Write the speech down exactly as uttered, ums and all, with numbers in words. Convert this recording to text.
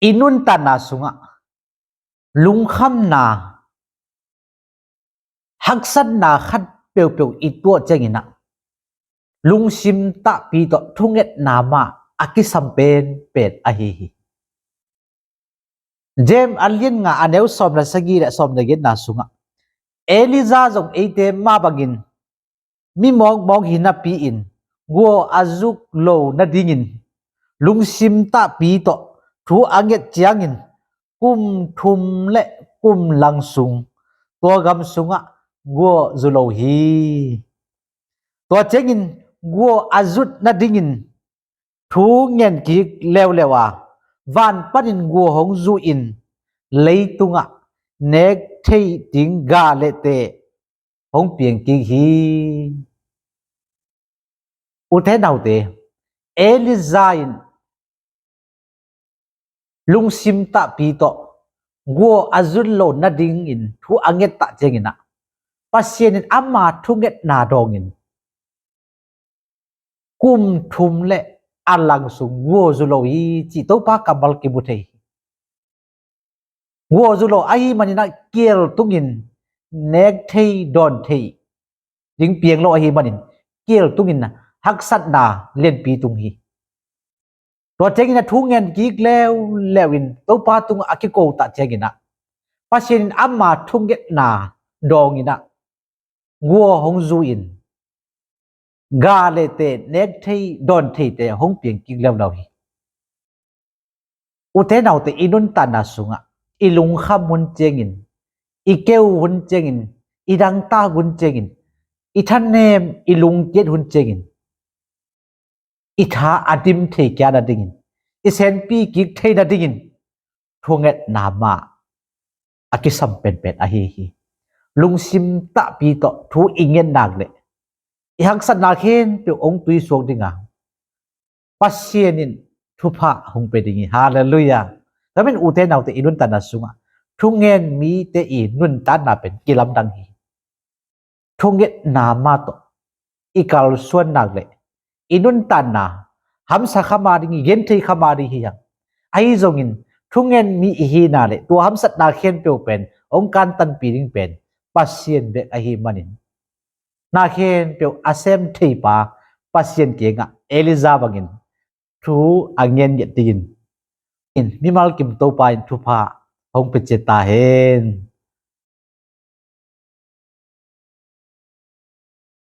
I nuntakna sungah lungkhamna, haksatna khat peuhpeuh i tuah ciangin ah lungsim tahpi tawh thungetna mah a kisam penpen ahi hi. James a lian nga a neu sawm le sagih le sawm le giatna sungah Elijah zong eite mah bangin mi mawkmawk hi napi-in guah a zuk lo nadingin lungsim tahpi tawh thu a nget ciangin kum thum le kum lang sung tua gam sungah guah zu lo hi. Tua ciangin guah a zut nadingin thu ngen kik leuleu a, van panin guah hong zu in leitungah nek thei ding ga le teh hong piang kik hi. Ute naute, Elijah in lungsim tahpi tawh guah a zut lo nadingin thu a nget tak ciangin ah Pasian in ama thungetna dawngin kum thum le a lang sung guah zu lo hi cih Topa kammal kimu thei hi. Guah zu lo ahih manin ah kial tungin nek thei dawn thei ding piang lo ahih manin kial tungin haksatna lianpi tung hi. Tua ciangin ah thu ngen kik leuleu in Topa tungah a kiko tak ciangin ah Pasian in ama thungetna dawngin ah guah hong zu in ga le teh nek thei dawn thei teh hong piang kik leuleu hi. Ute naute, i nuntakna sungah i lungkham hun ciangin, i keu hun ciangin, i dangtak hun ciangin, i thanem i lungkiat hun ciangin i tha a dim thei kia nadingin, i senpi kik thei nadingin thungetna mah a kisam penpen ahi hi. Lungsim tahpi tawh thu i nget nak le i haksatna khempeuh hong tuisuak ding a, Pasian in thupha hong pe ding hi. Halleluiah. Tua manin ute naute, i nuntakna sungah thungen mite i nuntakna pen kilamdang hi. Thungetna mah tawh i kalsuan nak le i nuntakna hamsa kha mah ding hi, genthei kha mah ding hi hang. Ahi zongin thungen mi i hihna le tua hamsatna khempeuh pen hong kantanpih ding pen Pasian bek ahih manin na khempeuh a sem theipa Pasian kiangah Elijah bangin thu a ngen ngiat dingin in mimal kim Topa in thupha hong pia ciat ta hen.